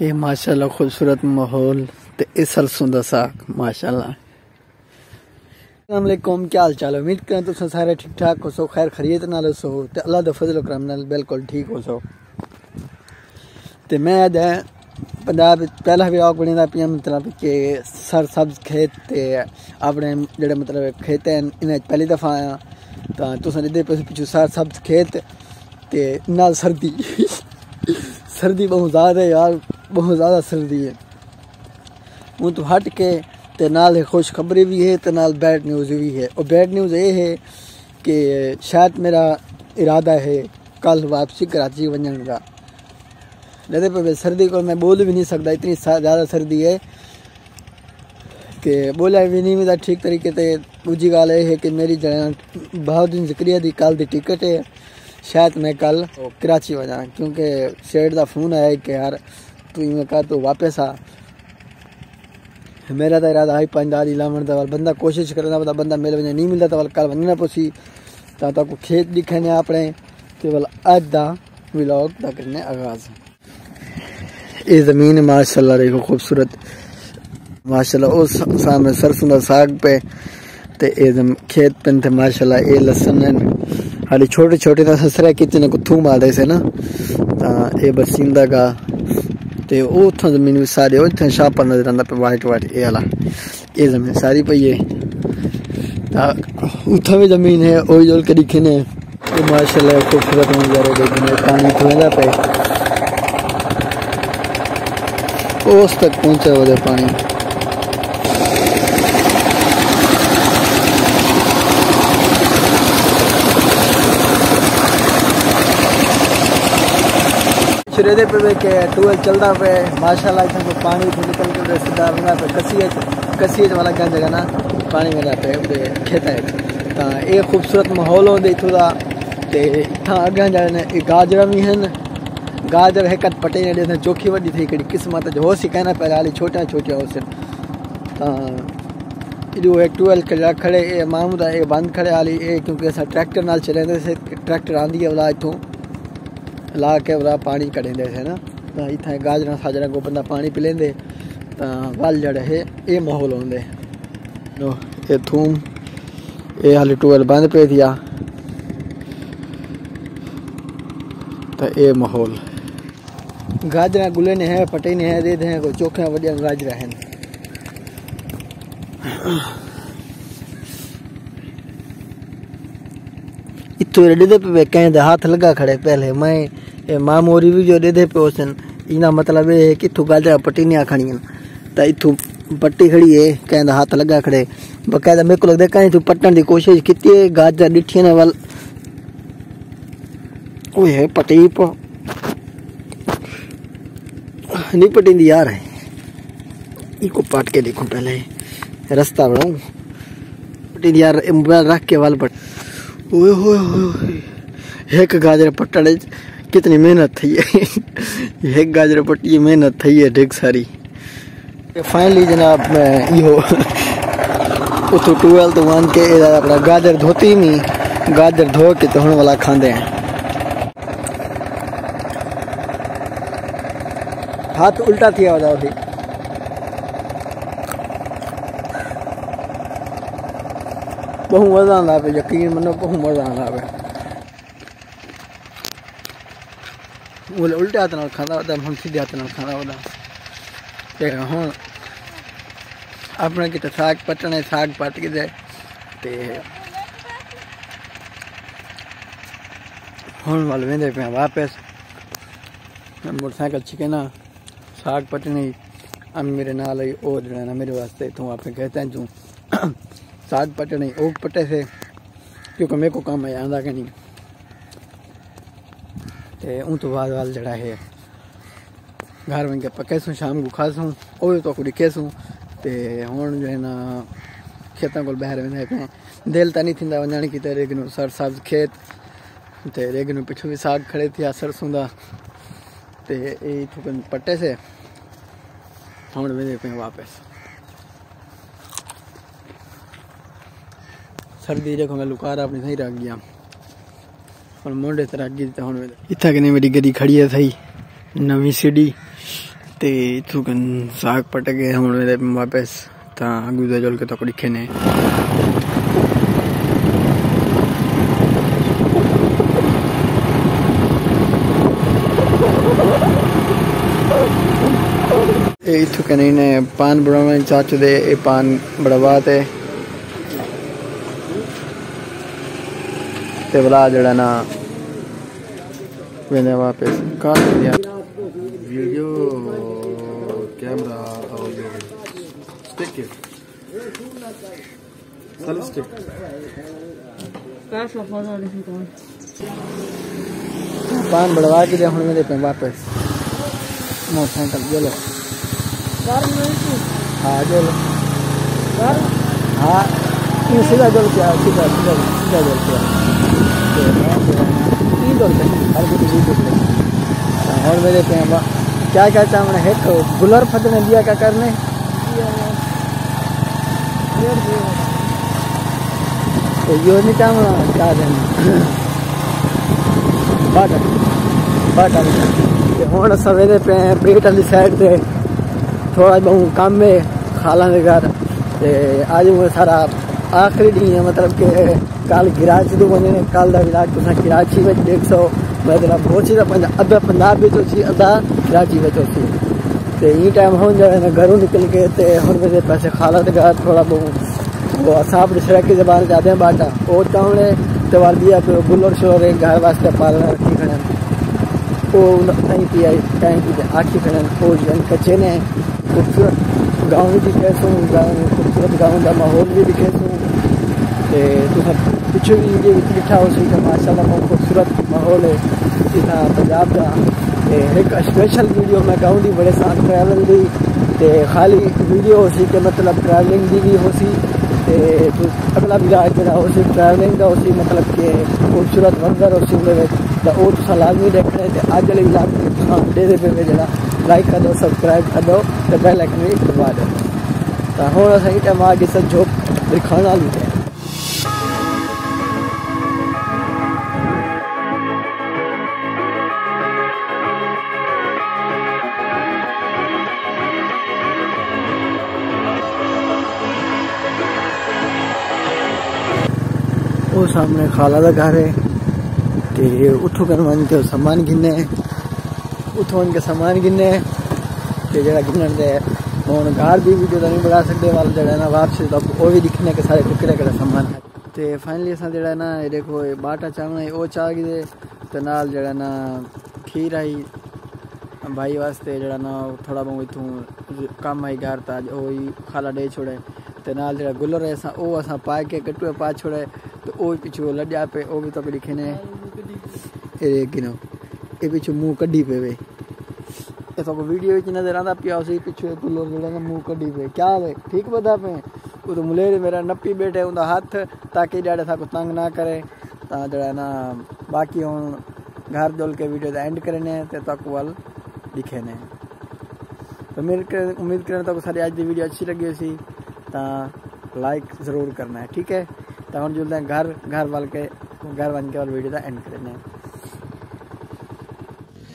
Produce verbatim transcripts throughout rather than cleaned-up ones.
اے ماشاءاللہ خوبصورت ماحول تے اے سرسوں دا ساگ، ماشاءاللہ۔ السلام علیکم، کیا حال چال ہے؟ امید کراں تساں سارے ٹھیک ٹھاک ہوسو، خیر خیریت نال ہوسو تے اللہ دے فضل و کرم نال بالکل ٹھیک ہوسو۔ تے میں اڄ پنجاب وچ پہلا ولاگ بݨیندا پیاں، مطلب کہ سر سبز کھیت تے اپݨے جیڑھے مطلب کھیت ہن، انہاں وچ پہلی دفعہ آیاں۔ تاں تساں ݙیہدے پئے ہو پچھوں سر سبز کھیت تے نال سردی۔ سردی ٻہوں زیادہ ہے یار، ٻہوں زیادہ سردی ہے۔ اوں توں ہٹ کے تے نال ہک خوشخبری وی ہے تے نال بیڈ نیوز وی ہے۔ او بیڈ نیوز اے ہے کہ شاید میرا ارادہ ہے کل واپسی کراچی ونڄݨ دا۔ ݙیہدے پئے سردی کوں میں ٻول وی نی سڳدا، اتنی سا-، زیادہ سردی ہے کہ ٻولیا وی نی ویندا ٹھیک طریقے تے۔ ݙوجھی ڳالھ اے ہے کہ میری جناب بہاؤالدین زکریا دی کل دی ٹکٹ ہے، شاید میں کل کراچی ونڄاں، کیونکہ سیٹھ دا فون آیا ہے کہ یار توں ایویں کر، توں واپس آ۔ میرا تاں ارادہ ہئی پنج دہ ݙینھ لاوݨ دا، ول بندہ کوشش کریندا پیا، بندہ مل ونڄے، نی ملدا تاں ول کل ونڄݨا پوسی۔ تاں تہاکوں کھیت ݙکھیندے اپݨے، تے ول اڄ دا ولاگ دا کریندے آغاز۔ اے زمین ماشاءاللہ ݙیکھو خوبصورت، ماشاءاللہ۔ او س-، سامݨے سرسوں دا ساگ پئے تے اے زم-، کھیت پن تے ماشاءاللہ اے لسن ہن۔ ہالی چھوٹے چھوٹے تاں سسرے کیتے نے کوں تھوم آہدے سے نا، تاں اے برسیندا گا تے او اتھاں زمین وی سارے او اتھاں شاپر نظر آندا پئے وائٹ وائٹ اے آلا۔ اے زمین ساری پئی ہے۔ تاں اتھاں وی زمین ہے، اوہی جول کے ݙکھیندے۔ اے ماشاءاللہ خوبصورت منظر ہے، ݙیکھو پاݨی تھوڑا پئے۔ اوس تک پہنچا ودے پاݨی۔ شروع دے پئے کہ ٹویل چلدا پئے، ماشاءاللہ اتھاں کوں پاݨی اتھوں نکل کے سدھا ویندا پئے، کسی اچ، کسی اچ والا گند جگہ نا پاݨی ویندا پئے اتے کھیتاں اچ۔ تاں اے خوبصورت ماحول ہوندے اتھوں دا۔ تے اتھاں اڳاں جانے اے گاجراں وی ہن، گاجر ہک اٹ پٹے نے ݙیسن، چوکھی وݙی تھئی کھڑی قسمت اچ ہوسی کائنا، پہلے ہالی چھوٹیاں چھوٹیاں ہوسن۔ تاں ایݙو ہک ٹویل کھڑا کھڑے، اے ماموں دا اے بند کھڑے ہالی اے، کیونکہ اساں ٹریکٹر نال چلیندے سے، ٹریکٹر آندی ہے ولا اتھوں لا کے ولا پاݨی کڈھیندے سے نا۔ تاں اتھاں گاجراں ساجراں کوں بندہ پاݨی پلیندے تاں ول جیڑھا ہے اے ماحول ہوندے۔ لو، اے تھوم، اے ہالی ٹویل بند پئے تھیا۔ تاں اے ماحول۔ گاجراں ڳلے نے ہے، پٹے نے ہے، دے دے ہیں، کوئی چوکھیاں وݙیاں گاجراں ہن۔ اتھوں ݙیہدے پئے کہیں دے ہتھ لڳا کھڑے پہلے، میں اے ماموں ہوری وی جو ݙیہدے پئے ہوسن، اینا مطلب اے ہے کہ اتھوں گاجراں پٹینیاں کھڑیاں، تاں اتھوں پٹی کھڑی ہے، کہیں دا ہتھ لڳا کھڑے۔ باقاعدہ میکوں لڳدے کہیں اتھوں پٹݨ دی کوشش کیتی ہے، گاجراں ݙٹھیاں نے ول اوئے ہے پٹی پ-، نہیں پٹیندی یار ہے۔ ایکوں پٹ کے ݙیکھوں پہلے، رستہ بݨاؤں۔ پٹیندی یار، اے موبائل رکھ کے ول پٹ۔ اوئے ہوئے ہوئے ہوئے۔ ہک گاجر پٹݨ اچ کتنی محنت تھئی ہے۔ ہک گاجر پٹی محنت تھئی ہے ݙیکھ ساری۔ فائنلی جناب، میں ایہو اتھوں ٹویل توں ونڄ کے اے اپݨا گاجر دھوتی وی، گاجر دھو کے تے ہݨ ولا کھاندے ہیں۔ ہتھ الٹا تھیا ہویا اسی۔ ٻہوں مزہ آندا پئے، یقین منو، ٻہوں مزہ آندا پئے۔ ول الٹے ہتھ نال کھاندا ہویا، ہݨ سدھے ہتھ نال کھاندا ہویا۔ تے ہݨ اپݨے کیتے ساڳ پٹݨے، ساڳ پٹ کے تے ہݨ ول ویندے پئے واپس۔ موٹر سائیکل چھکینا، ساڳ پٹݨی، امی میرے نال آئی، او جیڑھا نا میرے واسطے اتھوں اپݨے کھیتاں چوں ساڳ پٹݨی، او پٹے سے، کیونکہ میکوں کم آیا آندا کہ نہیں۔ تے اوں توں بعد ول جیڑھا ہے گھر ونڄ کے پکیسوں، شام کوں کھاسوں، او وی تہاکوں ݙکھیسوں۔ تے ہݨ جو ہے نا کھیتاں کول ٻاہر ویندے پئے ہیں۔ دل تاں نہیں تھیندا ونڄݨ کیتے، ریگنوں سر سبز کھیت، تے ریگنوں پچھوں وی ساڳ کھڑے تھیا سرسوں دا۔ تے اے اتھوں کن پٹے سے، ہݨ ویندے پئے ہیں واپس۔ سردی ݙیکھو، میں لکار اپݨی صحیح رکھ ڳیا۔ ہݨ مونڈھے تے رکھ ڳئی تے ہݨ ویندے۔ اتھاں کنے میری گݙی کھڑی ہے صحیح، نویں سیڈی۔ تے اتھوں کن ساگ پٹ کے ہݨ ویندے پئے واپس، تاں اڳوں دا جل کے تہاکوں ݙکھیندے۔ اے اتھوں کن اینے پان بݨاوݨے چاچو دے، اے پان بݨوا تے، تے ولا جڑا نا ویندے واپس کار دیا۔ ویڈیو کیمرہ اور یہ سٹک ہے۔ Selfie stick. پان بڑوا کے دے ہݨ ویندے پئے واپس۔ موٹر سائیکل جولو۔ ہاں، جولو۔ ہاں، یہ سیدھا جول پیا، سیدھا، سیدھا، سیدھا جول پیا۔ تے میں جو ہے نا، تین جول پیا، ہر کوئی تین جول پیا۔ ہاں، ہݨ ویندے پئے وا-، کیا کیا چاہوݨا؟ ہک گلر پھدنے لیا کیا کرنے؟ تے یو نہیں چاہوݨا، کیا دینا؟ Button, button. تے ہݨ اساں ویندے پئے ہیں بیٹ والی سائیڈ تے، تھوڑا بہوں کم ہے خالاں دے گھر۔ تے اڄ ہݨ سارا آخری ݙینہہ ہے، مطلب کہ کل کراچی توں ونڄݨے، کل دا ولاگ تساں کراچی وچ ݙیکھسو۔ مطلب ہوسی تاں پنجا-، ادھا پنجاب وچ ہوسی، ادھا کراچی وچ ہوسی۔ تے ایں ٹائم ہݨ جو ہے نا گھروں نکل کے تے ہݨ ویندے پئے سے خالہ دے گھر، تھوڑا بہوں او اساں اپݨی سرائیکی زبان چ آہدے ہیں باٹا۔ او چاوݨے تے ول ٻیا پئے گلر شلر ہے، گھر واسطے پالݨا رکھی کھڑے ہیں۔ او ٹائیں پیا، ٹائیں پیا آکھی کھڑے ہیں، او جن کچے نے۔ خوبصورت گاؤں بھی ݙکھیسوں، گاؤں، خوبصورت گاؤں دا ماحول بھی ݙکھیسوں۔ تے تساں پچھے بھی ویڈیو وچ ݙٹھا ہوسی کہ ماشاءاللہ بہت خوبصورت ماحول ہے اتھاں پنجاب دا۔ تے ہک اسپیشل ویڈیو میں گاؤں دی بݨیساں ٹریول دی، تے خالی ویڈیو ہوسی کہ مطلب ٹریولنگ دی بھی ہوسی۔ تے اڳلا ولاگ جڑا ہوسی ٹریولنگ دا ہوسی، مطلب کہ خوبصورت منظر ہوسی اُندے وچ، تاں او تساں لازمی ݙیکھݨے۔ تے اڄ والے ولاگ کوں تساں ݙیہدے پئے وے جڑا لائک کر ݙیو، سبسکرائب کر ݙیو تے بیل آئیکن وی دبا ݙیو۔ تاں ہݨ اساں ایں ٹائم آ ڳئے ساں جھوک درکھاݨ والی تے۔ او سامݨے خالہ دا گھر ہے، تے اتھوں کن ونڄ کے سامان گھنے، اتھوں ونڄ کے سامان گھنے، تے جڑا گھنݨ دے ہݨ گھر دی ویڈیو تاں نہیں بݨا سڳدے، ول جڑا نا واپسی تک او وی ݙکھنے کہ سارے ٹکڑے کڑا سامان ہے۔ تے فائنلی اساں جڑا نا، اے ݙیکھو، اے باٹا چاوݨا ہے، او چا ڳئے، تے نال جڑا نا کھیر آئی بھائی واسطے، جڑا نا تھوڑا بہت اتھوں کم آئی گھر، تاں او ہی خالہ ݙے چھوڑے۔ تے نال جڑا گلر ہے اساں، او اساں پا کے کٹوے پا چھوڑے، تے او پچھوں لڄا پئے، او وی تہاکوں ݙکھیندے۔ اے ݙیکھ گھنو، اے پچھوں منہ کڈھی پئے وے۔ اے تہاکوں ویڈیو وچ نظر آندا پیا ہوسی، پچھوں اے گلر جڑا نا منہ کڈھی پئے۔ کیا حال ہے؟ ٹھیک ٻدھا پئے؟ او تاں ملیر میرا نپی ٻیٹھے، اوندا ہتھ، تاکہ ڄاڑے ساکوں تنگ نہ کرے۔ تاں جڑا نا، باقی ہݨ گھر جل کے ویڈیو دا اینڈ کرینے تے تہاکوں ول ݙکھینے۔ امید کر-، امید کریں تہاکوں ساݙی اڄ دی ویڈیو اچھی لڳی ہوسی، تاں لائک ضرور کرنا ہے، ٹھیک ہے؟ تاں ہݨ جلدے ہیں گھر، گھر ول کے، گھر ونڄ کے ول ویڈیو دا اینڈ کرینے۔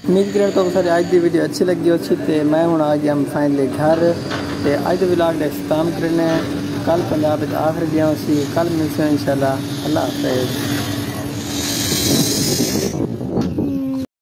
امید کریں تہاکوں ساݙی اڄ دی ویڈیو اچھی لڳی ہوسی، تے میں ہݨ آ ڳیا ہم فائنلی گھر، تے اڄ دے ولاگ دا اختتام کرینے ہیں۔ کل پنجاب وچ آخری ݙینہہ ہوسی، کل ملسوں انشاءاللہ۔ اللہ حافظ۔